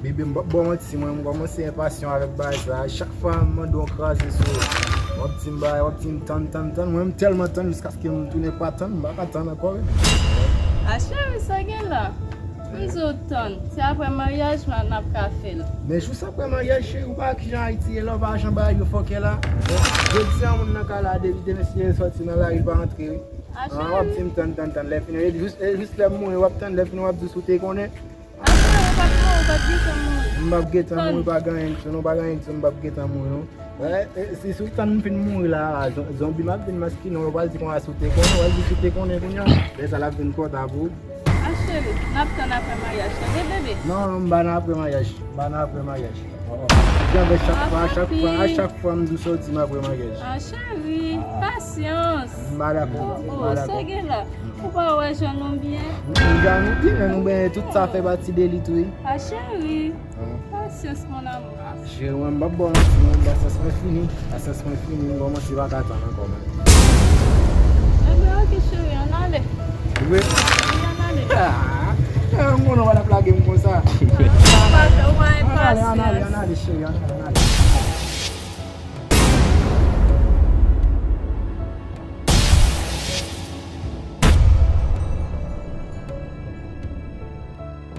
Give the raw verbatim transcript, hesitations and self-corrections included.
Bebe, m p ap ba w manti, mwen, m kòmanse enpasyan avèk bagay sa. Chak fwa m mande w, w kraze sou w. W ap di m bagay, w ap di m tann, tann, tann. Mwen, m tèlman tann jiskaske m tounen pa tann, m pa ka tann ankò, wi. A cheri, sa gen la? M di w tann. Se apre maryaj la n ap ka fè l. Men jis apre maryaj, cheri, ou pa wè kijan Ayiti ye la, ou pa wè jan bagay yo fòkè la? Jodi a, moun nan ka la, depi demen si Dye vle sòti nan lari, l pa rantre, wi. A, w ap di m tann, tann, tann. Lè fini, e jis, e jis lè m mouri, w ap tann, lè fini, w ap di si w te konnen. A cheri, ou pa t mouri, ou pa t gentan mouri. M p ap gentan mouri, pa gen anyen k sou non, pa gen anyen k sou, m p ap gentan mouri non. E, e, si, si w tann m fin mouri la, zon- zonbi m ap vin maskinen w, yo pral di konsa si w te konnen, w pral di si w te konnen kounye a. Lè sa l ap vin twò ta pou ou. A cheri, n ap tann apre maryaj, tande bebe? Non, non, m pa nan apre maryaj, m pa nan apre maryaj. Jan fè chak fwa, a chak fwa, a chak fwa m di w sa w di m apre maryaj. A cheri, pasyans. M pa dakò, m pa dakò. Se gen la. Ou pa wè jan nou byen? Nou jan nou byen, men nou byen, tout sa fè pati de li tou, wi. A cheri, pasyans, mon amour. Cheri, mwen, m p ap ba w manti, mwen, pasyans mwen fini. Pasyans mwen fini, m kòmanse pa ka tann ankò, men. Ebyen, oke, cheri, ann ale. Wi. Wi, ann ale. Ah, eh, m konnen w pa t ap lage m konsa. Ou pa, ou pa gen pasyans. Ann ale, ann ale, ann ale, cheri, ann ale, ann ale.